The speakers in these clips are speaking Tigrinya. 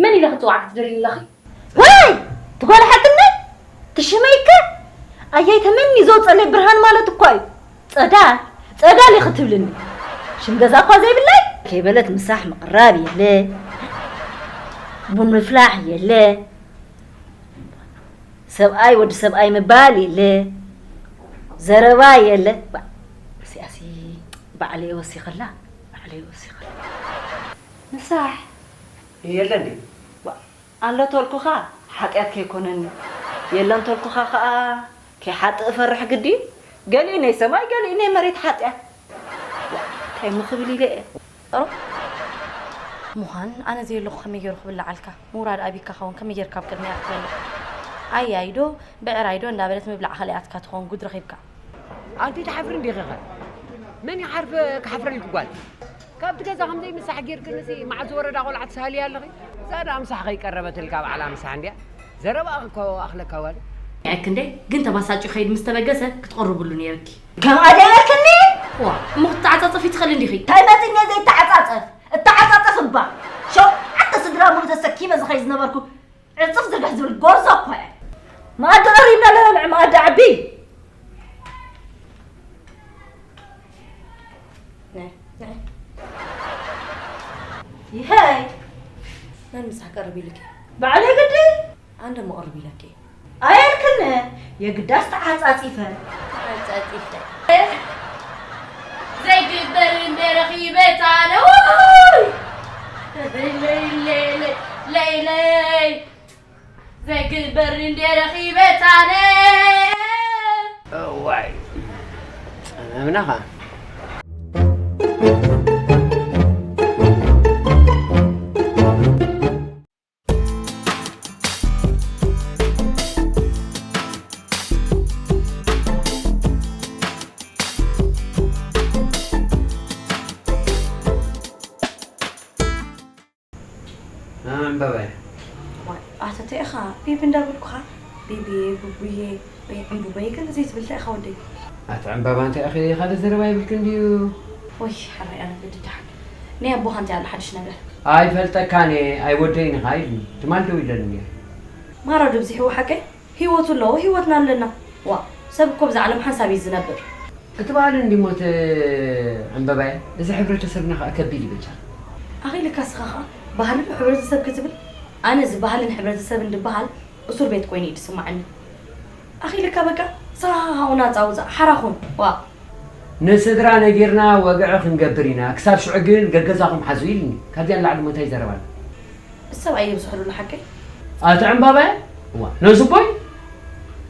መን ኢለ ክጽዋዕኪ ትደልዪ ኣለኺ? ዋይ! ትጓል ሓትነይ? ትሽመይከ? ኣያይ ተመኒ ዘውጸለይ ብርሃን ማለት እኳ እዩ። ጸዳል፣ ጸዳል ኢኺ ትብልኒ። ሽም ገዛ እኳ ዘይብለይ? ከይበለት ምሳሕ ምቕራብ የለ። ቡን ምፍላሕ የለ። ሰብኣይ ወዲ ሰብኣይ ምባል የለ። ዘረባ የለ። ባ-፣ እዚኣሲ ባዕለይ ወሲኸላ፣ ባዕለይ ወሲኸላ። ምሳሕ የለ እንዴ? ዋ፣ ኣሎ ተልኩኻ ሓጢኣት ከይኮነኒ፣ የለን ተልኩኻ ኸኣ ከይሓጥእ እፈርሕ ግዲ። ገሊኡ ናይ ሰማይ፣ ገሊኡ ናይ መሬት ሓጢኣት። ዋ፣ እንታይ እሞ ክብል ኢለ እየ። ሮ-፣ ምዃን ኣነ ዘየለኹ ከመይ ገይሩ ክብልዓልካ? ምውራድ ኣቢካ ኸውን ከመይ ጌርካ ኣብ ቅድሚኣ ክትበልዕ? ኣያይዶ ብዕራይዶ እንዳበለት ምብላዕ ከሊኣትካ ትኸውን ጉድ ረኺብካ። ኣንቲ ትሓፍሪ እንዲኺ ኸ? መን ይሓርፍ ክሓፍረልኪ ጓል? ካብቲ ገዛ ከምዘይ ምሳሕ ጌርክንሲ መዓዝ ወረዳ ቆልዓ ትሳሃልያ ኣለኺ? እዛ ደኣ ምሳሕ ከይቀረበትልካ ባዕላ ምሳሕ እንድያ። ዘረባኣ እኮ ኣኽለካ ጓል። ያክ እንዴ ግን ተባሳጩ ኸይድ ምስ ተበገሰ ክትቐርብሉ ነይርኪ። ከምኣ ደለክኒ? ዋ እሞ ክትተዓጻጸፊ ትኽእሊ እንዲኺ። እንታይ መጺኒ ዘይተዓጻጸፍ? እተዓጻጸፍ እባ። ሸውዓተ ስድራ ሙሉ ተሰኪመ ዝኸይድ ዝነበርኩ ዕጽፍ ዝርግሕ ዝብል ጎርዞ እኮ እየ። መኣዲ ቀሪብና ለበልዕ መኣዲ ዓቢ። ነይ፣ ነይ። ይሀይ። መን ምሳሕ ቀርብ ኢልኪ? ባዕለይ ግዲ። ኣንደ መቕርብ ኢለኪ። ኣየልክን የግዳስ ተዓጻጺፈ። ተዓጻጺፈ። ዘይግበር እንደ ረኺበታ ነው። ለይለይ፣ ለይለይ፣ ለይለይ። ዘይግበር እንደ ረኺበታ ነው። እዋይ፣ ጸመምና ኸኣ። ኣንበባይ። ዋይ፣ ኣታ እንታይ ኢኻ? ቢቢ እንዳበልኩኻ? ቢቢየ፣ ቡቡየ፣ ወይ ዕምቡበይ ገለ ዘይትብል እንታይ ኢኻ ወደይ? ኣቲ ዕምባባ እንታይ ኢኺ? ካልእ ዘረባ የብልክን ድዩ? ወይ፣ ሕራይ ኣነ ግዲ ደሓን። ናይ ኣቦኻ እንታይ ኣሎ ሓድሽ ነገር? ኣይፈልጠካን እየ፣ ኣይወደይን ኢኻ ኢሉኒ። ትማል ደዊለኒ ነይሩ። ማራ ዶ ብዚሕዎ ሓቀይ? ህይወቱ ኣለዎ፣ ህይወትና ኣለና። ዋ፣ ሰብ እኮ ብዛ ዓለም ሓንሳብ እዩ ዝነብር። እቲ ባህሊ እንዲሞ እቲ ዕምበባየ፣ እዚ ሕብረተሰብና ኸኣ ከቢድ እዩ በጃ። ኣኺልካ እስኻ ኸኣ ባህልን ሕብረተሰብ ክትብል? ኣነ እዚ ባህልን ሕብረተሰብን ድበሃል እሱር ቤት ኮይኑ እዩ ድስማዓኒ። ኣኺልካ በቃ፣ እስኻ ኸኣ ናጻ ውጻእ፣ ሓራ ኹን። ዋ። ንስድራ ነጊርና ወግዒ ክንገብር ኢና፣ ክሳብ ሽዑ ግን ገገዛኹም ሓዙ ኢልኒ። ካብዚኣ ንላዕሊ እሞ እንታይ ዘረባ ኣሎ? ሰብ ኣየብዝሕሉ ሓቀይ። ኣቲ ዕምባባየ? እዋ፣ ነዚ ቦይ?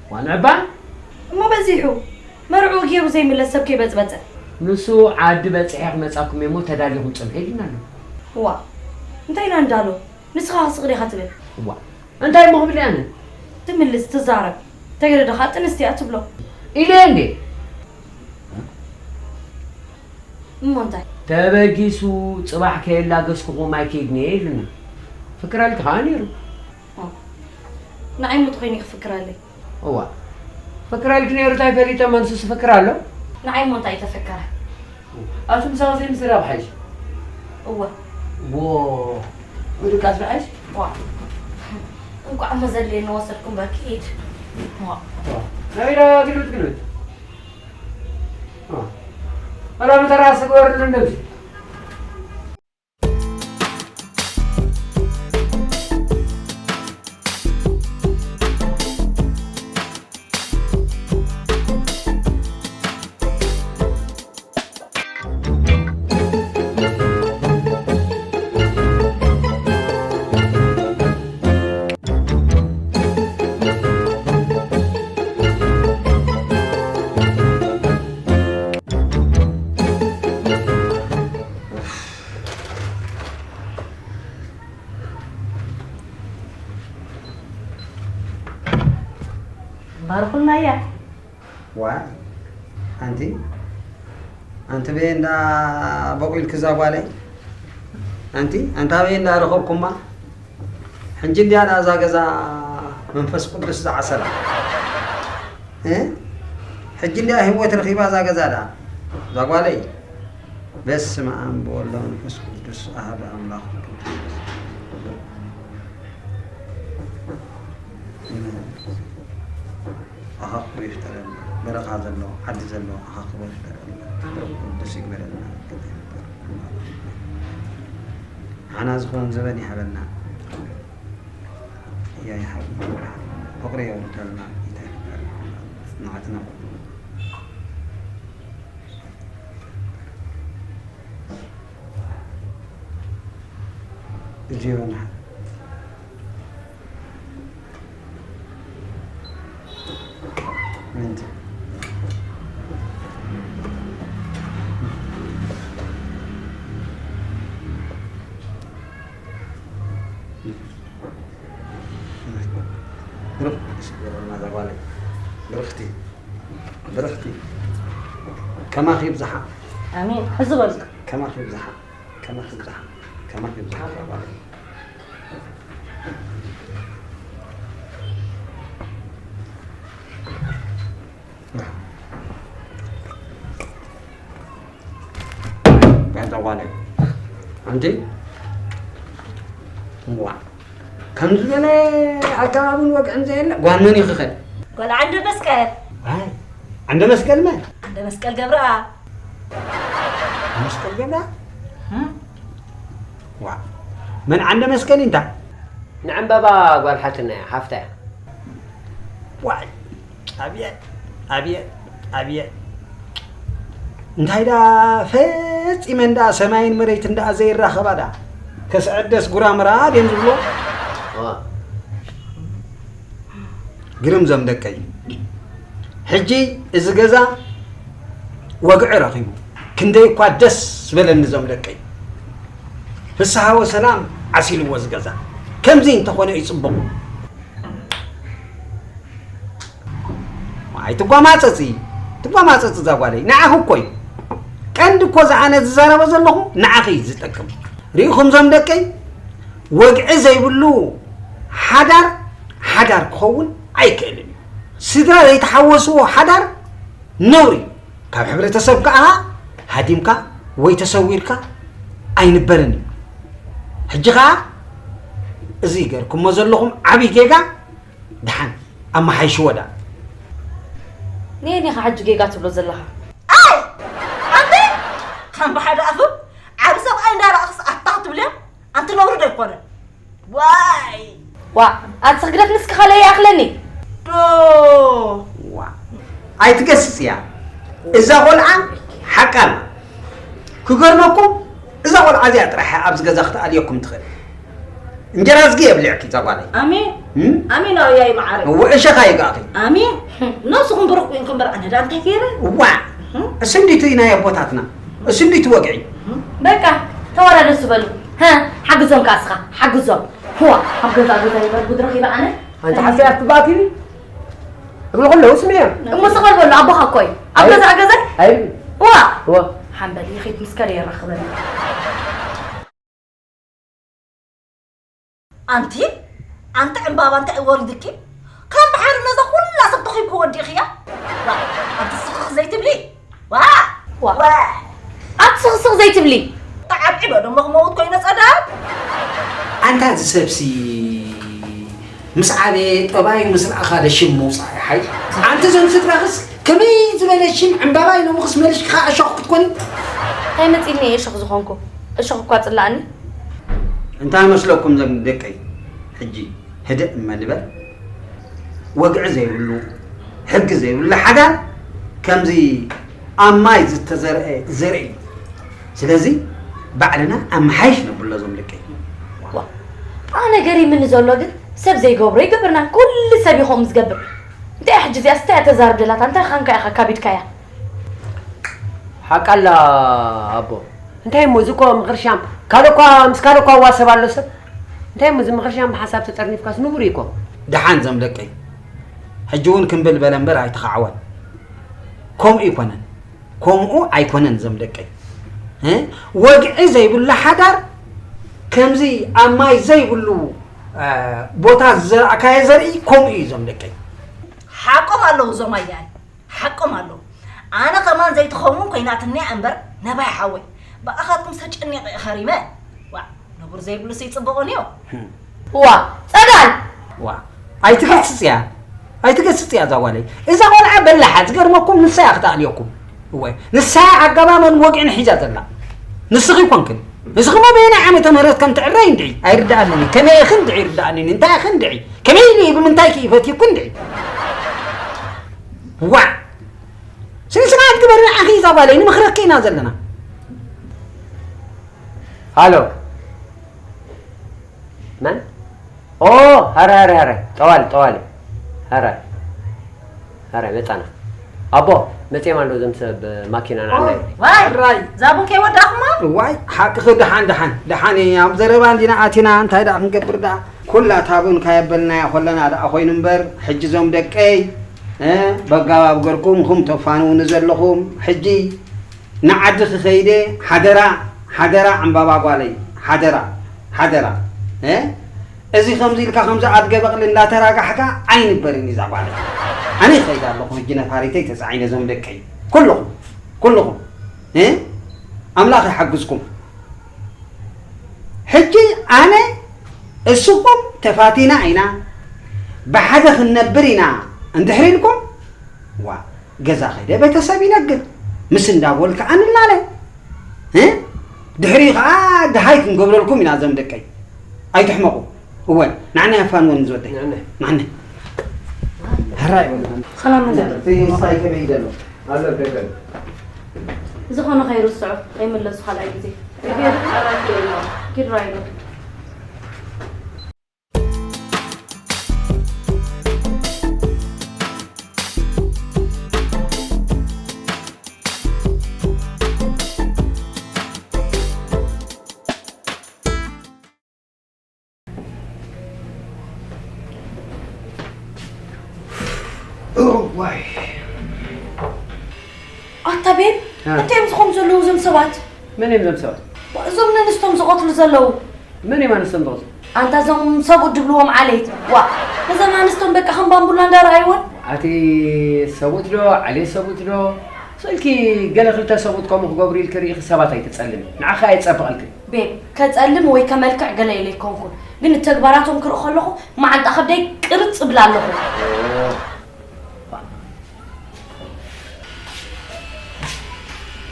እዋ፣ ንዕባ? እሞ በዚሑ። መርዑ ገይሩ ዘይምለስ ሰብ ከይበጽበጸ። ንሱ ዓዲ በጺሐ ክመጻኩም እየ እሞ ተዳሊኹም ጽንሑ ኢልና ኣሎ። እዋ፣ እንታይ ኢና ንዳሎ? ንስኻ ስቕ ዲኻ ትብል? እዋ፣ እንታይ እሞ ክብል እየ ኣነ? ትምልስ፣ ትዛረብ። ተገደደ ኸኣ ጥንስቲ እያ ትብሎ። ኢለ እንዴ? እሞ እንታይ? ተበጊሱ ጽባሕ ከየላገስኩኹም ኣይከይድን እየ ኢሉና። ፍክረልኪ ኸኣ ነይሩ። ኦ፣ ንዓይ እሞ ተኾይኑ ክፍክረለይ? እዋ፣ ፍክረልኪ ነይሩ እንታይ ፈሊጠ መንሱስ ፍክር ኣሎ? ንዓይ እሞ እንታይ ተፈከረ? ኣቲ ምሳኺ ዘይምዝራብ ሓይሽ። እወ። ዎ፣ ምድቃስ ብሓይሽ? ዋ። እንቋዕ እሞ ዘድልየኒ ወሰድኩ እምበር ክኢድ። ዋ። ዋ። ናበይ ዳ ግልብጥ ግልብጥ? ዋ። ኣላ መተራስ ግበርሉ እንደምሲ። ባርኹልና እያ። ዋይ፣ ኣንቲ፣ ኣንቲ በየ እንዳ በቑልኪ እዛ ጓለይ? ኣንቲ፣ ኣንታ በየ እንዳ ረኸብኩማ? ሕጂ እንድያ እዛ ገዛ መንፈስ ቅዱስ ዝዓሰላ? እ? ሕጂ እንድያ ህይወት ረኺባ እዛ ገዛ ደኣ? እዛ ጓለይ? በስመ ኣብ ወወልድ ወመንፈስ ቅዱስ ኣሐዱ ኣምላኽ። ይፍጠረልና። በረኻ ዘለዎ ዓዲ ዘለዎ ኣኻኽቦ ይፍጠረልና። ርኩብ ደስ ይግበረልና። ኣና ዝኾን ዘበን ይሃበና። ያ ይሃብ። ፍቕሪ የውርደልና። ይታይ ፍጠር። ንዓትና እዚዮና ምንት ብርኽቲ ብርኽቲ ከማኺ ይብዝሓ። ኣሜን። ሕዚ በል። ከማኺ ይብዝሓ። ከማኺ ይብዝሓ። ከማኺ ይብዝሓ። በዛ ጓለይ። ኣንቲ? ዋ። ከም ዝበለ ኣገባብን ወግዕን ዘየለ ጓል መን እዩ ክኸድ? ጓል ዓንደ መስቀል። ኣይ፣ ዓንደ መስቀል መን? ዓንደ መስቀል ገብረኣብ። መስቀል ገብረኣብ? እም? ዋ። መን ዓንደ መስቀል እንታ? ንዕምበባ ጓል ሓትና እያ፣ ሓፍታ እያ። ዋይ፣ ኣብየ፣ ኣብየ፣ ኣብየ። እንታይ ደኣ ፈጺመን ደኣ ሰማይን መሬትን ደኣ ዘይራኸባ ደኣ? ከስዐደስ ጉራምራ ድዮም ዝብሎ? ዋ። ግርም ዞም ደቀይ። ሕጂ እዚ ገዛ ወግዒ ረኺቡ። ክንደይ እኳ ደስ ዝበለኒ ዞም ደቀይ። ፍስሃ ወሰላም ዓሲልዎ እዚ ገዛ። ከምዚ እንተኾነ እዩ ጽቡቕ። ኣይትጓማጸጺ፣ ትጓማጸጺ እዛ ጓለይ። ንዓኺ እኮ እዩ። ቀንዲ እኮ እዚ ኣነ ዝዛረቦ ዘለኹ ንዓኺ እዩ ዝጠቅም። ርኢኹም ዞም ደቀይ? ወግዒ ዘይብሉ ሓዳር፣ ሓዳር ክኸውን ኣይክእልን እዩ። ስድራ ዘይተሓወስዎ ሓዳር ነውሪ እዩ። ካብ ሕብረተሰብ ከኣ ሃዲምካ ወይ ተሰዊርካ ኣይንበርን እዩ። ሕጂ ከኣ እዚ ገርኩሞ ዘለኹም ዓቢ ጌጋ ደሓን ኣመሓይሽዎ ደኣ። ንየኒ ኢኻ ሕጂ ጌጋ ትብሎ ዘለኻ? ኣይ! ኣንቲ! ከም ብሓደ ኣፍም ዓቢ ሰብኣይ እንዳረኣኽስ ኣታ ክትብልያ? ኣንቲ ነውሪ ዶ ኣይኮነን? ዋይ! ዋ፣ ኣቲ ስግደት ንስኪ ኸለ ይኣኽለኒ። ዶ! ዋ! ኣይትገስጽያ። እዛ ቖልዓ ሓቃ ኣላ። ክገርመኩም፣ እዛ ቖልዓ እዚኣ ጥራሕ እያ ኣብዚ ገዛ ክትኣልየኩም ትኽእል። እንጀራ ዝጊ የብልዕኪ እዛ ጓለይ። ኣሜን። እም? ኣሜን፣ ኣውያይ መዓረይ። እወ፣ እሸኻ ይግኣኺ። ኣሜን። ነብስኹም ብሩኽ ኮይንኩም እምበር ኣነ ዳ እንታይ ገይረ? እዋ! እም? እሱ እንዲቱ ናይ ኣቦታትና። እሱ እንዲቱ ወግዒ። በቃ፣ ተወራደሱ በሉ። ሃ፣ ሓግዞም ከኣ እስኻ፣ ሓግዞም። ህዋ፣ ኣብ ገዛ ገዛ ይበር ጉድ ረኺበ ኣነ። ኣንቲ ሓፍተይ ኣትባእኪ? እብሉ ከለዉ ስምዕዮ። እሞ ስቕ በል በሉ፣ ኣቦኻ እኮ እዩ። ኣብ ኣይ-፣ ገዛ ገዛ? ኣይብል። ዋ! ዋ! ሓምበል ይኺድ ምስ ከደ የራኽበኒ። ኣንቲ፣ ኣንቲ ዕምባባ እንታይ እዩ ወሪድኪ? ከም ባሕሪ ነዛ ኩላ ሰብ ተኺብኪ ወዲእኽያ? ዋ፣ ኣንቲ ስኽኽ ዘይትብሊ? ዋ! ዋ! ዋ! ኣንቲ ስኽስኽ ዘይትብሊ? ተዓብዒበ ደሞ ክመውት ኮይነ ጸዳል? ኣንታ እዚ ሰብሲ ምስ ዓበየ ጠባዩ ምስ ረኣኻ ደ ሽም ምውጻእ ሓይ። ኣንቲ እዞም ስድራኽስ ከመይ ዝበለ ሽም ዕምባባ ኢሎምኽስ መሊስኪ ኸኣ እሾኽ ክትኮኒ? እንታይ መጺእኒ እየ እሾኽ ዝኾንኩ? እሾኽ እኳ ጽላእኒ። እንታይ መስለኩም ዘም ደቀይ? ሕጂ ህድእ እመ ንበል። ወግዒ ዘይብሉ፣ ሕጊ ዘይብሉ ሓዳር ከምዚ ኣብ ማይ ዝተዘርአ ዘርኢ እዩ። ስለዚ ባዕልና ኣመሓይሽ ነብሎ ዞም ደቀይ። ዋ፣ ኣነ ገሪምኒ ዘሎ ግን ሰብ ዘይገብሮ ይገብርና። ኩሉ ሰብ እዩ ከምኡ ዝገብር። እንታይ ሕጂ እዚኣስ እንታይ እያ ተዛርብ ደላታ? እንታይ ኻንካ ኢኻ ካቢድካያ? ሓቃላ ኣቦ። እንታይ እሞ እዚ እኮ ምኽርሻም ካልእ እኳ ምስ ካልእ እኳ እዋሰብ ኣሎ ሰብ። እንታይ እሞ እዚ ምኽርሻም ብሓሳብ ተጠርኒፍካስ ንቡር እዩ እኮ። ደሓን ዞም ደቀይ። ሕጂ እውን ክምብል በለ እምበር ኣይተኻዕወን። ከምኡ ኣይኮነን። ከምኡ ኣይኮነን ዞም ደቀይ። እ? ወግዒ ዘይብሉ ሓዳር ከምዚ ኣብ ማይ ዘይብሉ፣ እ፣ ቦታ ዝዘራእካዮ ዘርኢ ከምኡ እዩ ዞም ደቀይ። ሓቆም ኣለዉ እዞም ኣያይ። ሓቆም ኣለዉ። ኣነ ከማን ዘይትኸውን ኮይናትኒ እያ እምበር ነባይ ሓወይ። ብኣኻትኩም ተጨኒቐ እየ ኸሪመ። ዋ፣ ነቡር ዘይብሉስ ይጽብቑን እዩ። ዋ፣ ጸዳል! ዋ፣ ኣይትገስጽያ። ኣይትገስጽ እያ እዛ ጓለይ። እዛ ቆልዓ በላሓ፣ ዝገርመኩም ንሳ እያ ክትኣልየኩም። እወ፣ ንሳ እያ ኣጋባብን ወግዕን ሒዛ ዘላ። ንስኺ ኮንክን። ንስኺ እሞ በየናይ ዓመተ ምህረት ከም ትዕረይ እንድዒ፣ ኣይርድኣንን እዩ። ከመይ ኢኺ እንድዒ ይርድኣንን እዩ። እንታይ ኢኺ እንድዒ? ከመይ ኢሉ እዩ? ብምንታይ ከ ይፈትየኩ እንድዒ? ዋዕ! ስነ ስርዓት ግበሪ ንዓኺ እዛ ጓለይ፣ ንምኽረኪ ኢና ዘለና። ሃሎ። መን? ኦ፣ ሀረ፣ ሀረ፣ ሀረ። ጠዋሊ፣ ጠዋሊ። ሀረ። ሀረ፣ መጻና። ኣቦ፣ መጺኦም ኣለዉ እዞም ሰብ ማኪና ንዓና። ዋይ፣ ዋይ። ሕራይ። እዛ ቡን ከይወዳእኹማ? ዋይ፣ ሓቅኺ ደሓን፣ ደሓን፣ ደሓን እየ። ኣብ ዘረባ እንዲና ኣቲና፣ እንታይ ደኣ ክንገብር ደኣ? ኩላ እታ ቡን ካየበልናያ ኮለና ደኣ ኮይኑ እምበር፣ ሕጂ እዞም ደቀይ፣ እ፣ በጋባብ ገርኩም፣ ኹም ተፋንውኒ ዘለኹም፣ ሕጂ ንዓዲ ክኸይደ ሓደራ፣ ሓደራ ዕምባባ ጓለይ፣ ሓደራ፣ ሓደራ። እ? እዚ ከምዚ ኢልካ ከምዚ ኣድገ በቕሊ እንዳተራጋሕካ ኣይንበርን እዩ እዛ ጓለይ። ኣነ ይኸይድ ኣለኹ ሕጂ ነፋሪተይ ተጻዒነ እዞም ደቀይ። ኩልኹም፣ ኩልኹም። እ? ኣምላኽ ይሓግዝኩም። ሕጂ ኣነ እስኹም ተፋቲና ኢና፣ ብሓደ ክንነብር ኢና እንድሕር ኢልኩም፣ ዋ፣ ገዛ ከይደ ቤተሰብ ይነግር። ምስ እንዳቦል ከዓ ንላለ። እ? ድሕሪኡ ከዓ ደሃይ ክንገብረልኩም ኢና እዞም ደቀይ። ኣይትሕመቑ። እወ፣ ንዓና የፋንወን ዝወደይ። ንዓና። ንዓና። ሕራይ በሉ። ሰላም እንዳ። እቲ ምሳይ ከመይ ዘሎ? ኣሎ ደገ። ዝኾነ ከይርስዑ፣ ከይምለሱ ካልኣይ ግዜ። ኪድ ራይዶ። ዋይ። ኣታ ቤብ፣ እ። እንታይ እዮም ዝኾኑ ዘለዉ እዞም ሰባት? መን እዮም እዞም ሰባት? እዞም ነንስቶም ዝቐትሉ ዘለዉ። መን እዮም ኣንስቶም ዝቐትሉ? ኣንታ እዞም ሰብኡት ድብልዎም ዓሌት። ዋ፣ እዞም ኣንስቶም በቃ ከም ባምቡላ እንዳረኣይወን። ኣቲ ሰብኡት ዶ፣ ዓሌት ሰብኡት ዶ? ስእልኪ ገለ ክልተ ሰብኡት ከምኡ ክገብሩ ኢልኪ ርኢኺ ሰባት ኣይትጸልሚ። ንዓኺ ኣየጸብቐልክን። ቤብ፣ ከጸልም ወይ ከመልክዕ ገለ ኢለ ኣይኮንኩን። ግን ተግባራቶም ክርኢ ከለኹ መዓንጣ ከብደይ ቅርጽ እብል ኣለኹ።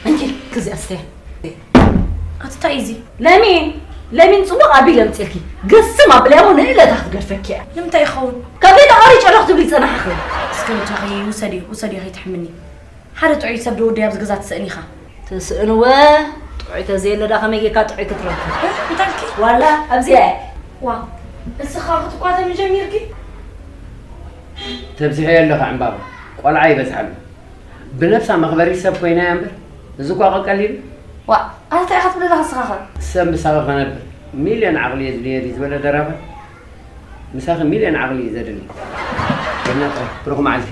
እንኪ፣ ክዚ ኣስተያ። ኣቲ እንታይ እዩ እዚ? ለሚን፣ ለሚን ጽቡቕ ኣቢለ ኣምጽእልኪ። ግስም ኣብለያ እሞ ንእለታ ክትገድፈኪ እያ። ንምንታይ ይኸውን? ካብ ቤት ኣቐሪጨ ዶ ክትብሊ ጸናሕኺ? እስከ ብቻኺ ውሰዲ፣ ውሰዲ ከይትሕምኒ። ሓደ ጥዑይ ሰብ ዶ ወደይ ኣብዚ ገዛ ትስእኒ ኢኻ? ትስእንወ፣ ጥዑይ ተዘየለ ዳ ከመይ ጌርካ ጥዑይ ክትረክብ? እንታይ ኢልኪ? ዋላ ኣብዚኣ እያ። ዋ፣ ንስኻ ክትኳተሚ ጀሚርኪ? ተብዝሕዮ ኣለኻ ዕምባባ፣ ቆልዓ ይበዝሓሉ። ብነብሳ መኽበሪት ሰብ ኮይና እያ እምበር፣ እዚ እኳ ቀቀሊሉ። ዋ፣ ኣታ ኢኻ ትብል ዘለኻ ንስኻ ኸ? ሰብ ምሳኺ ክነብር ሚልዮን ዓቕሊ የድልየ ድዩ ዝበለ ደራፋይ? ምሳኺ ሚልዮን ዓቕሊ እዩ ዘድሊ። ገና ጥራይ ብሩኽ መዓልቲ።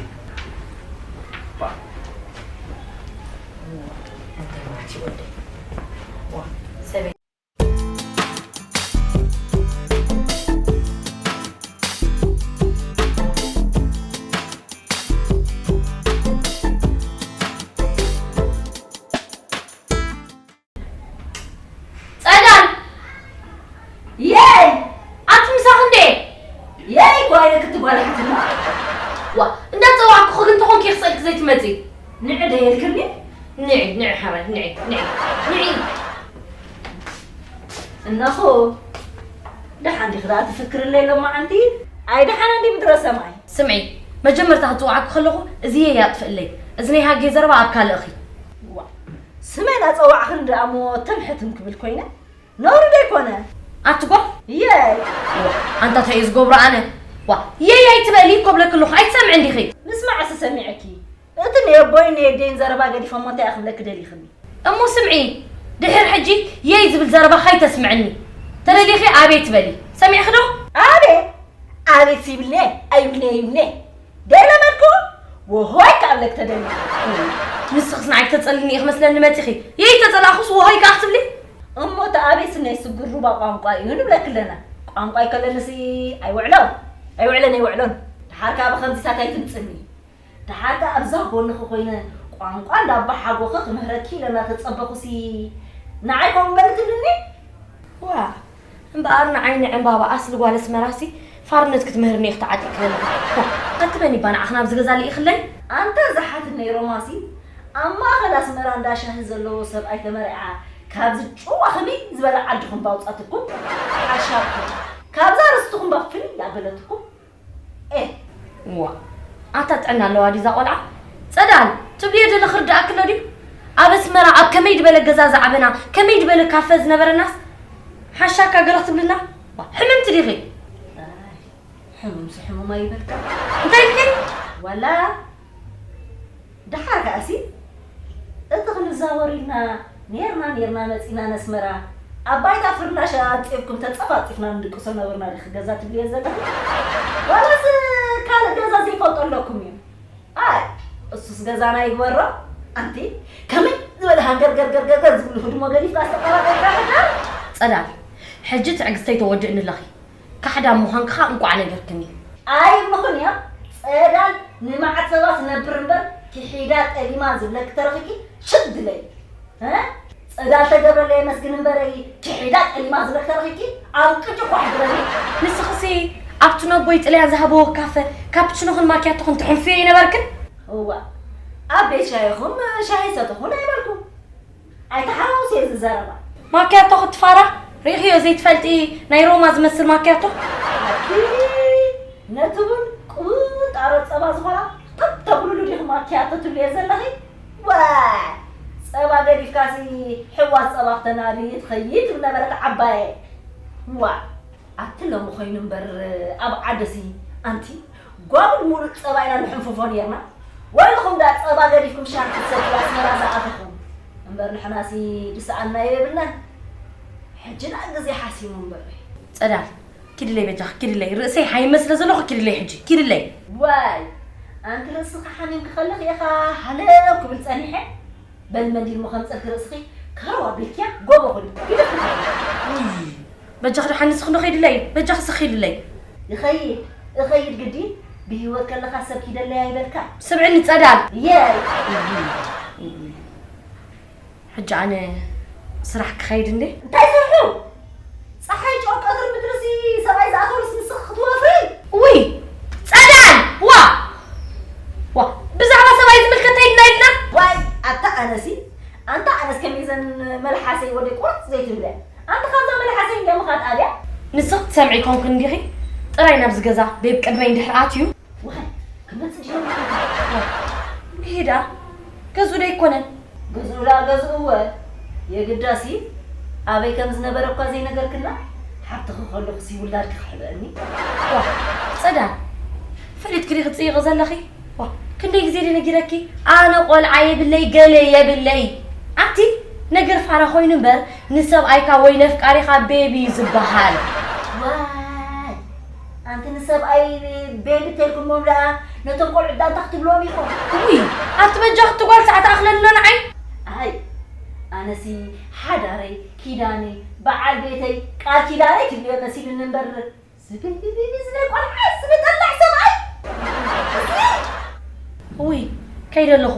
ጸዳል! የይ! ኣቲ ምሳኺ እንዴ? የይ እኮ ኣይነ ክትጓላሕትና። ዋ፣ እንዳጸዋዕኩኺ ግን ተኾንኪ ክጸልኪ ዘይትመጺ። ንዒ ዶ የልክኒ? ንዒ፣ ንዒ ሓራይ፣ ንዒ፣ ንዒ፣ ንዒ። እነኹ፣ ደሓን ዲኺ ደኣ ትፍክርለይ ሎማዓንቲ? ኣይ ደሓን እንዲ ምድረ ሰማይ። ስምዒ፣ መጀመርታ ክጽውዓኪ ከለኹ እዚ የይ ኣጥፍእለይ። እዚ ናይ ሃጌ ዘረባ ኣብ ካልእኺ። ዋ፣ ስመይ እናጸዋዕኽኒ ደኣ እሞ ተም ሕትም ክብል ኮይነ? ነውሪ ዶ ኣይኮነ? ኣቲ ጓል? የይ! ዋ፣ ኣንታ እንታይ እየ ዝገብሮ ኣነ? ዋ፣ የይ ኣይትበሊ እኮ ብለኪ ኣለኹ፣ ኣይትሰምዕን ዲኺ? ምስማዕሲ ሰሚዐኪ። እቲ ናይ ኣቦይን ናይ ኣደይን ዘረባ ገዲፈ እሞ እንታይ እየ ክብለኪ ደሊኽኒ? እሞ ስምዒ፣ ድሕሪ ሕጂ የይ ዝብል ዘረባ ከይተስምዕኒ። ተደሊኺ ኣቤት በሊ። ሰሚዕኺ ዶ? ኣቤት! ኣቤት ይብልኒ፣ ኣይብልኒ፣ ኣይብልኒ። ደይለመድኩ፣ ወሆይ ክኣብለኪ ተደሊኺ። ንስኽስ ንዓይ ክተጸልኒ ኢኺ መስለኒ መጺኺ። የይ ተጸላእኹስ ወሆይ ከኣ ክትብሊ? እሞ እቲ ኣቤትስ ናይ ስግር ሩባ ቋንቋ እዩ ንብለኪ ኣለና። ቋንቋ ኣይከለንሲ ኣይውዕሎን፣ ኣይውዕለን፣ ኣይውዕሎን። ደሓር ከኣ ብኸምዚታት ኣይትምጽኒ። ደሓር ከኣ ኣብዛ ጎንኺ ኮይነ ቋንቋ እንዳባሓጎኸ ክምህረኪ ኢለ እናተጸበኹሲ ንዓይ ከምኡ በሊ ትብልኒ? ዋ፣ እምበኣር ንዓይ ንዕምባባ ኣስሊ ጓል ኣስመራሲ ፋርነት ክትምህርኒ ኢኺ ተዓጢቕኪ ዘለኺ። ኣቲ መን ይባ ንዓኺ ናብዚ ገዛ ልኢኽለይ? ኣንታ እዛ ሓትነይ ሮማሲ፣ ኣብ ማእኸል ኣስመራ እንዳ ሻሂ ዘለዎ ሰብኣይ ተመርዓ፣ ካብዚ ጭዋ ከመይ ዝበለ ዓድኹም ባውጻትኩም፣ ሓሻብኩም፣ ካብዛ ርስትኹም ባ ፍልይ ኣበለትኩም። ኤ! ዋ፣ ኣታ ጥዕና ኣለዋ ድዩ እዛ ቆልዓ? ጸዳል፣ ትብልዮ ዘለኺ ክርድኣኪ ኣሎ ድዩ? ኣብ ኣስመራ ኣብ ከመይ ዝበለ ገዛ ዝዓበና፣ ከመይ ዝበለ ካፈ ዝነበረናስ ሓሻካ ገለ ክትብልና? ዋ፣ ሕምምቲ ዲኺ? ኣይ፣ ሕሙምሲ ሕሙም ኣይበልካ። እንታይ ኢልኪ? ዋላ ደሓር ከኣሲ፣ እቲ ክንዛወር ኢልና ኔርና ኔርና መጺና ነስመራ፣ ኣብ ባይታ ፍርናሽ ኣንጺፍኩም ተጸፋጺፍና ንድቅሶ ነበርና ዲኺ ገዛ ትብልዮ ዘለኺ? ዋላስ ካልእ ገዛ ዘይፈልጦ ኣለኩም እዩ? ኣይ፣ እሱስ ገዛና ይግበሮ። ኣንቲ ከመይ ዝበለ ሃንገርገርገርገር ዝብሉ ህድሞ ገዲፍካ ዝተቀባበልካ ነገር? ጸዳል፣ ሕጂ ትዕግስተይ ተወድእኒ ኣለኺ። ካሕዳም ምዃንኪ ኸኣ እንቋዕ ነገርክኒ። ኣይብልኹን እዮም። ጸዳል ንመዓት ሰባት ትነብር እምበር፣ ክሒዳ ጠሊማ ዝብለኪ ተረኺብኪ ሽግ ድለይ። እ? ጸዳል ተገብረለይ የመስግን እምበር፣ ክሒዳ ጠሊማ ዝብለኪ ተረኺብኪ ኣንቅጩ ኳሕ ድበሊ። ንስኽሲ ኣብቲ ነቦይ ጥልያን ዝሃበዎ ካፈ ካፕችኖኽን ማኪያቶኽን ትሕንፍዮ ይነበርክን? እዋ፣ ኣብ ቤት ሻሂኹም ሻሂ ሰተኹን ኣይበልኩም። ኣይተሓዋውስ እየ እዚ ዘረባ። ማክያቶ ክትፋራ ሪእኽዮ ዘይትፈልጢ ናይ ሮማ ዝመስል ማክያቶ? ኣቲ ነቲ ቡን ቁንጣሮ ጸባ ዝኾና ጠብ ተብሉሉ ዲኺ ማክያቶ ትብልዮ ዘለኺ? ዋይ! ጸባ ገዲፍካሲ ሕዋስ ጸባ ክተናቢ ትኸይድ ዝነበረት ዓባየ። ዋይ! ኣቲ ሎሚ ኮይኑ እምበር ኣብ ዓድሲ ኣንቲ ጓብል ሙሉእ ጸባ ኢና ንሕንፍፎ ኔርና። ወይልኹም ዳ ጸባ ገዲፍኩም ሻሂ ክትሰትዩ ኣስመራ ዝኣተኹም። እምበር ንሕናሲ ድሰኣንናዮ የብልናን። ሕጂ ደኣ ግዜ ሓሲሙ እምበር። ጸዳል፣ ኪድለይ በጃኺ፣ ኪድለይ። ርእሰይ ሓይመ ስለ ዘለኹ ኪድለይ ሕጂ፣ ኪድለይ። ዋይ፣ ኣንቲ ርእስኺ ሓሚምኪ ከለኺ ኢኻ ሃለው ክብል ጸኒሐ። በል መንዲል እሞ ከምጸልኪ ርእስኺ ከረው ኣቢልክያ ጎቦ ኹኒ። ግደፍኪ። ውይ፣ በጃኺ ደሓን ንስኺ ዶ ኸይድለይ? በጃኺ ስኺ ኢልለይ። እኸይድ፣ እኸይድ ግዲ። ብህይወት ከለኻ ሰብ ኪደለይ ኣይበልካ። ስምዕኒ ጸዳል። የይ። ሕጂ ኣነ ስራሕ ክኸይድ እንዴ? እንታይ ስርሑ? ጸሓይ ጨው ቀትሪ ምድርሲ ሰብኣይ ዝኣተወሉስ ንስኺ ክትወፍሪ? ውይ! ጸዳል! ዋ! ዋ! ብዛዕባ ሰብኣይ ዝምልከት ኣይድና ኢልና? ዋይ! ኣታ ኣነሲ፣ ኣንታ ኣነስ ከመይ ዘን መልሓሰይ ወደይ ቁርጥ ዘይትብለ? ኣንቲ ካብዛ መልሓሰይ እንዲያ ምኻድ ኣብያ? ንስኺ ትሰምዒ ኮንኪ እንዲኺ? ጥራይ ናብዚ ገዛ ቤብ ቅድመይ እንድሕር ኣትዩ። ዋይ፣ ክመጽእ ድዩ? ብሄዳ ገዝኡ ዶ ኣይኮነን? ገዝኡ ደኣ ገዝኡ እወ። የግዳሲ ኣበይ ከም ዝነበረ እኳ ዘይነገርክና፣ ሓብትኺ ከለኹሲ ውላድኪ ክሕብአኒ። ዋ፣ ጸዳል፣ ፈሊጥኪ ዲኺ ትጽይቒ ዘለኺ? ዋ፣ ክንደይ ግዜ ድየ ነጊረኪ? ኣነ ቆልዓ የብለይ፣ ገለ የብለይ። ኣንቲ ነገር ፋራ ኮይኑ እምበር፣ ንሰብኣይካ ወይ ነፍቃሪኻ ቤቢ እዩ ዝበሃል። ዋይ፣ ኣንቲ ንሰብኣይ ቤቢ ተልኩሞም ደኣ ነቶም ቆልዑ ዳንታ ክትብልዎም ኢኹም። ውይ፣ ኣቲ በጃኺ እቲ ጓል ሰዓት ኣኽለኒ ኣሎ ንዓይ። ኣይ፣ ኣነሲ ሓዳረይ፣ ኪዳነይ፣ በዓል ቤተይ፣ ቃል ኪዳነይ ትብልዮ መሲሉኒ እምበር፣ ዝብልብልብል ዝብል ቆልዓ ዝብጠላዕ ሰብኣይ። ውይ፣ ከይደ ኣለኹ።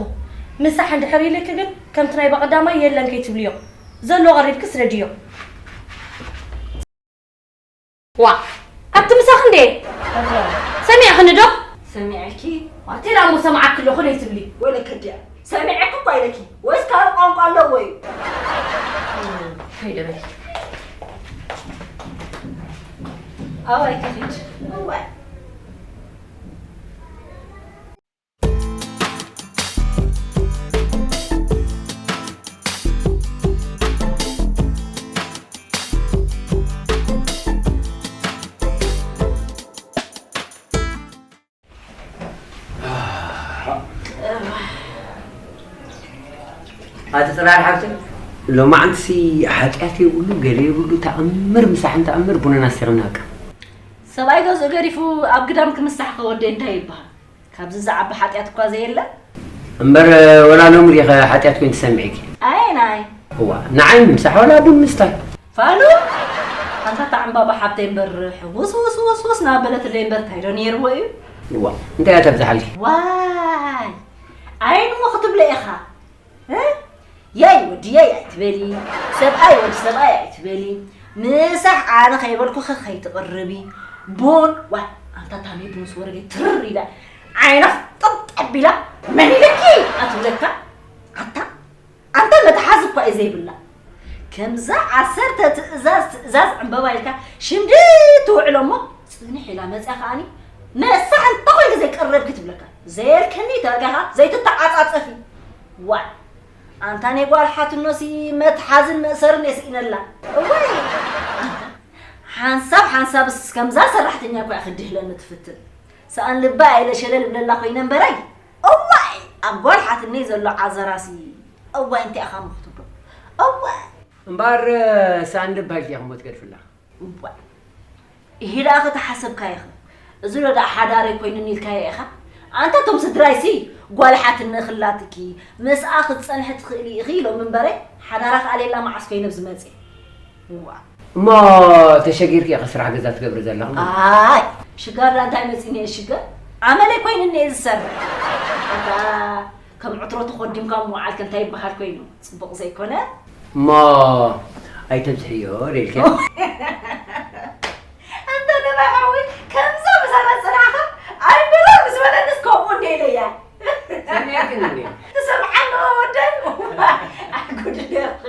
ምሳሕ እንድሕር ኢልኪ ግን ከምቲ ናይ በቐዳማይ የለን ከይትብልዮ። ዘሎ ቀሪብኪ ስደድዮ። ዋ፣ ኣብቲ ምሳኺ እንዴ? ሰሚዕኽኒ ዶ? ሰሚዐኪ። ዋቴ ደኣ እሞ ሰማዓኪ ኣለኹ ደይትብሊ። ወለከ ድያ? ሰሚዐኪ እኳ ኢለኪ። ወይስ ካልእ ቋንቋ ኣለዎ እዩ? ከይደ በይ። ኣባይ ክኺድ። እዋይ። ኣቲ ጽላል ሓብተይ፣ ሎማዓንትሲ ሓጢኣት የብሉ፣ ገለ የብሉ፣ ተኣምር ምሳሕን ተኣምር ቡንና ኣስቲቕና በቃ። ሰብኣይ ገዝኡ ገዲፉ ኣብ ግዳም ክምሳሕ ከወደይ እንታይ ይበሃል? ካብዚ ዝዓቢ ሓጢኣት እኳ ዘየለ። እምበር፣ ወላ ሎሚ ዲኸ ሓጢኣት ኮይኑ ተሰሚዕኪ? ኣየናይ? እዋ፣ ንዓይ ምምሳሕ ወላ ቡን ምስታይ። ፋሉ፣ ኣንታ እታ ዕምባባ ሓብተይ እምበር፣ ሕውስ ውስ ውስ ውስ እናበለትለይ እምበር፣ እንታይ ዶ ነይርዎ እዩ? እዋ፣ እንታይ እያ ተብዝሓልኪ? ዋይ፣ ዓይን እሞ ክትብለ ኢኻ። እ? የይ ወዲ የይ ኣይትበሊ፣ ሰብኣይ ወዲ ሰብኣይ ኣይትበሊ። ምሳሕ ኣነ ከይበልኩኺ ከይትቕርቢ። ቡን ዋይ ኣንታ ታሚ ቡን ስወረገ ትርር ኢላ ዓይና ጥጥ ኣቢላ መን ኢለኪ ኣትብለካ ኣታ ኣንታ መትሓዚ እኳ እዩ ዘይብላ። ከምዛ ዓሰርተ ትእዛዝ ትእዛዝ ዕምበባ ኢልካ ሽምዲ ትውዕሎ እሞ ጽንሕ ኢላ መጽያ ከኣኒ ንሳ እንተ ኮይንካ ዘይቀረብኪ ትብለካ። ዘየልክኒ ተርጋኻ ዘይትተዓጻጸፊ። ዋይ ኣንታ ናይ ጓል ሓትኖሲ መትሓዝን መእሰርን የስኢነላ። እዋይ ኣንታ ሓንሳብ ሓንሳብስ ከምዛ ሰራሕተኛ እኳ ክድህለኒ ትፍትን። ሰኣን ልባ ኢለ ሸለል ብለላ ኮይነ እምበረይ። እዋይ ኣብ ጓል ሓትነይ ዘሎ ዓዘራሲ እዋይ እንታይ ኢኻ ምኽትዶ። እዋይ እምበኣር ሳንድብ ባልቲ ኢኹም ትገድፍላ። እዋይ ይሄ ደኣ ከተሓሰብካ ኢኻ። እዚ ዶ ደኣ ሓዳረይ ኮይኑኒ ኢልካዮ ኢኻ? ኣንታ እቶም ስድራይሲ ጓል ሓትነ ክላትኪ ምስኣ ክትጸንሒ ትኽእሊ ኢኺ ኢሎም እምበረ ሓዳራ ከኣ ሌላ መዓስ ኮይነ ኣብዚ መጽየ። እዋ እሞ ተሸጊርኪ ኢኺ ስራሕ ገዛ ትገብሪ ዘለኺ? ኣይ ሽጋር ዳ እንታይ መጺኒ እየ ሽገር ኣመለይ ኮይኑኒ እየ ዝሰርሕ። ኣታ ከም ዕትሮ ተኾዲምካ ምውዓል ከ እንታይ ይበሃል ኮይኑ? ጽቡቕ ዘይኮነ። እሞ ኣይተብዝሕዮ ደልከ። ኣንተ ነባይ ሓወይ ከምዛ ምሳና ጽናዕኻ ኣይበላ ምስ በለንስ ከምኡ እንደ ኢለያ። ሰሚዕክን እንዴ? ትሰምዓኒ ወደይ። ኣጉድለኺ።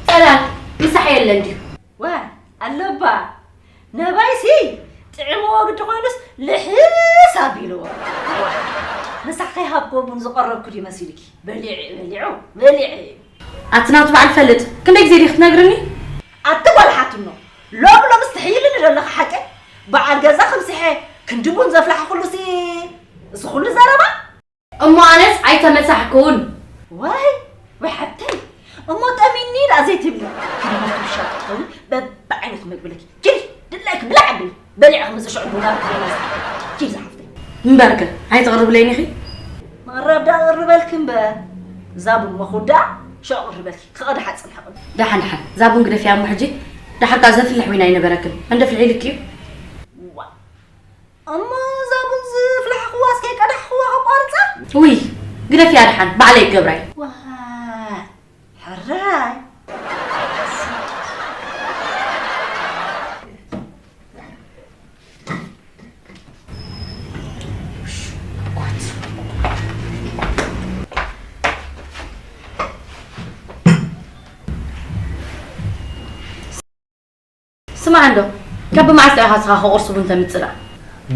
ጸላል ምሳሕ የለን ድዩ? ዋ ኣለባ ነባይሲ ጥዕምዎ ግዲ ኮይኑስ ልሕስ ኣቢልዎ። ምሳሕ ከይሃብክዎ ቡን ዝቐረብኩ ድዩ መሲልኪ? በሊዑ በሊዑ በሊዑ እዩ። ኣቲ ናቱ በዓል ፈልጥ ክንደይ ግዜ ዲኺ ክትነግርኒ? ኣቲ ጓል ሓትኖ ሎም ሎም ስትሕይልኒ ዘለኺ ሓቂ በዓል ገዛ ከምስሐ ክንዲ ቡን ዘፍላሕኹሉሲ እዚ ኩሉ ዘረባ? እሞ ኣነስ ኣይተመሳሕኩን። ዋይ ወይ ሓብተይ እሞ ጠሚኒ ደኣ ዘይትብሊ ኪዲ መፍትሻ ክትከውን በብዓይነቱ መግብለኪ ኪዲ ድላይኪ ብላዕ ኣብል በሊዕኺ ምፅእ ሽዑ ቡና ክትብሊ ኪዲ ዝሓፍተይ። እምበርከ ኣይተቕርብለይን ኢኺ። ምቕራብ ደኣ እቕርበልኪ እምበር እዛ ቡን መኹዳ ሽዑ እቕርበልኪ ክቐድሓ ፅንሕቕን። ደሓን ደሓን እዛ ቡን ግደፍያ እሞ ሕጂ ደሓር ከኣ ዘፍልሕ ዊን ኣይነበረክን መንደፍልሕ ኢልኪ እዩ። እሞ እዛ ቡን ዝፍላሕኽዋስ ከይቀዳሕኽዋ ከቋርጻ? ውይ ግደፍያ ደሓን ባዕለይ ክገብራ እየ። ዋእ ሕራይ። ስማዕ እንዶ፣ ካብ ብመዓስ ኢኻ ስኻ ከቑርሲ ቡን ተምጽእ ደኣ?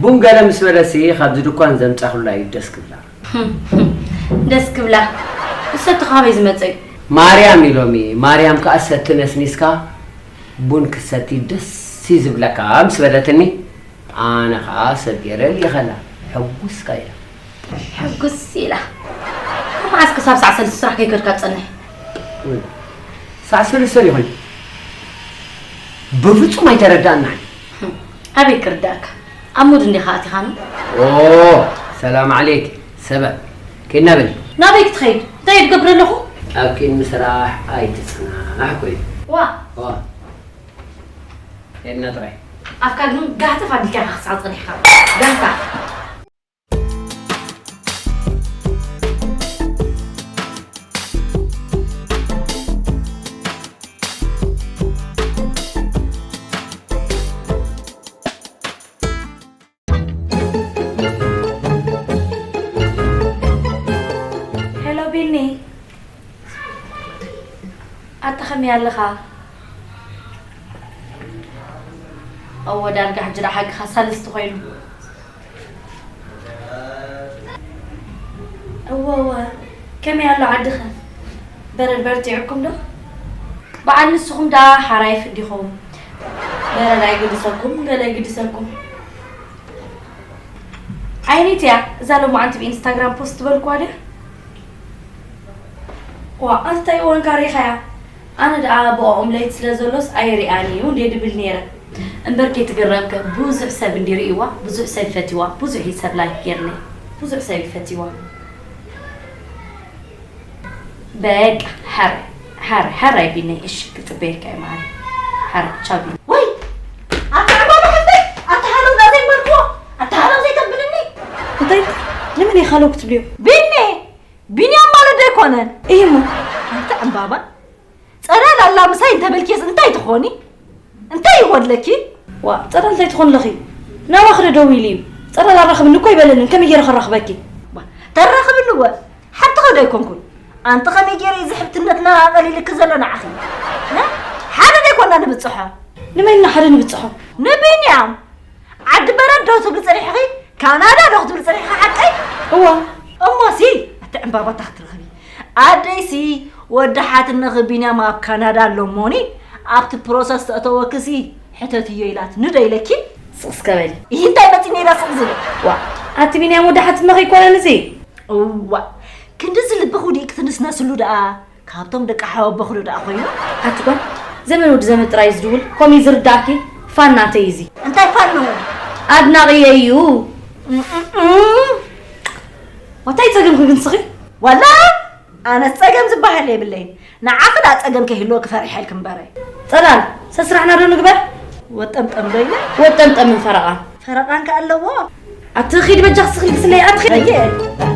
ቡን ገለ ምስ በለሲ ካብዚ ድኳን ዘምጻኹላ እዩ ደስ ክብላ። ደስ ክብላ። እሰቲ ካበይ ዝመጸ እዩ? ማርያም ኢሎሚ፣ ማርያም ከኣ ሰቲ ነስኒስካ ቡን ክትሰቲ ደስ እዩ ዝብለካ ምስ በለትኒ፣ ኣነ ከኣ ሰብ ገይረ ልኢኸላ። ሕጉስካ ኢላ። ሕጉስ ኢላ። ካብ መዓስ ክሳብ ሳዕ ሰለስተ ስራሕ ከይከድካ ትጸንሕ? ሳዕ ሰለስተ ዲኹም? ብፍጹም ኣይተረዳእናን። ኣበይ ክርዳእካ? ኣብ ሙድ እንዲኻ ኣቲኻኒ? ኦ ሰላም ዓሌክ ሰበ ኬድና በሊ። ናበይ ክትኸይድ? እንታይ እየ ትገብር ኣለኹ? ኣብ ቅድሚ ስራሕ ኣይትጽናሕ ኮይኑ። ዋ ዋ ኬድና ጥራይ። ኣፍካ ግን ጋህተፍ ኣቢልካ ኢኻ ክሳዕ ጸኒሕካ። ጋህታፍ። ሄሎ ቢኒ፣ ኣታ ከመይ ኣለኻ? እወ ዳርጋ ሕጂ ደኣ ሓቅኻ ሳልስቲ ኮይኑ። እወ እወ፣ ከመይ ኣሎ ዓድኸ? በረድ በርቲዑኩም ዶ? በዓል ንስኹም ደኣ ሓራይፍ እንዲኹም። በረድ ኣይግድሰኩም፣ ገለ ኣይግድሰኩም። ዓይነይት እያ እዛ ሎማዓንቲ ብኢንስታግራም ፖስት ትበልኩዋ ድያ? ዋ፣ ኣንታይ እዋንካ ሪኻያ? ኣነ ደኣ ብኣኦም ለይት ስለ ዘሎስ ኣይሪኣን እዩ እንዴ ድብል ነይረ። እምበር ከይትግረምከ ብዙሕ ሰብ እንዲ ርእይዋ፣ ብዙሕ ሰብ ይፈትይዋ፣ ብዙሕ እዩ ሰብ ላይክ ጌርኒ። ብዙሕ ሰብ ይፈትይዋ። በቃ፣ ሓር፣ ሓር፣ ሓር ኣይቢነይ። እሺ፣ ክጽበየካ እየ ማዓረይ። ሓር፣ ቻው ቢኒ። ወይ! ኣታ ዕምባባ ሕፍተይ! ኣታ ሃለው ዳ ዘይበልክዎ! ኣታ ሃለው ዘይተብልኒ! እንታይ? ንመን ኢኻ ሃለው ክትብልዮ? ቢኒ! ቢንያም ማለት ዶ ኣይኮነን? እዩ እሞ። ኣታ ዕምባባ፣ ጸዳል ኣላ ምሳይ እንተበልክየስ እንታይ ትኾኒ? እንታይ ይጎድለኪ? ዋ፣ ጸዳል እንታይ ትኾን ኣለኺ? ናባኺ ዶ ደዊሉ እዩ? ጸዳል ኣራኽብኒ እኮ ኣይበለንን፣ ከመይ ገይረ ከራኽበኪ? ዋ፣ ተራኽብኒ እወ፣ ሓብትኺ ዶ ኣይኮንኩን? ኣንቲ ከመይ ገይረ እዩ ዝሕብትነትና ኣቐሊልኪ ዘሎ ንዓኺ? እ? ሓደ ዶ ኣይኮና ንብጽሖ? ንመን ኢና ሓደ ንብጽሖ? ንቢንያም! ዓዲ በረድ ዶ ትብሊ ጸኒሕኺ? ካናዳ ዶ ክትብሊ ጸኒሕኺ ሓቀይ? እወ። እሞሲ፣ ኣቲ ዕምባባታ ክትረኽቢ። ኣደይሲ፣ ወዲ ሓትነኺ ቢንያም ኣብ ካናዳ ኣሎ እሞኒ፣ ኣብቲ ፕሮሰስ ተእተወክሲ ሕተትዮ ኢላትኒ ዶ ኢለኪ? ስቕ እስከ በሊ። ይህ እንታይ መፂ ነይራ ስቕ ዝብል? ዋ፣ ኣቲ ቢንያም ወዲ ሓትነኺ ኣይኮነን እዚ? እዋ፣ ክንድዚ ልብኺ ውዲእኪ ትንስነስሉ ደኣ፣ ካብቶም ደቂ ሓወቦኺ ዶ ደኣ ኮይኑ? ኣቲ ጓል፣ ዘመድ ወዲ ዘመድ ጥራይ እዩ ዝድውል፣ ከምኡ እዩ ዝርዳእኪ። ፋን ናተይ እዩ እዚ። እንታይ ፋን ነው? ኣድናቒየ እዩ። እም፣ እም፣ እም። ዋታይ ጸገምኪ ግን ስኺ? ዋላ ኣነስ ጸገም ዝበሃል የብለይን። ንዓኺ ደኣ ጸገም ከይህልወኪ ፈሪሐልኪ እምበረ። ጸዳል፣ ሰስራሕና ዶ ንግበር? ወጠምጠም ዶ ኢለ? ወጠምጠምን ፈረቓን። ፈረቓን ከ ኣለዎ? ኣቲ ኺድ በጃኺ ስኺ ልግስለይ፣ ኣቲ ኺድ። ኣየ።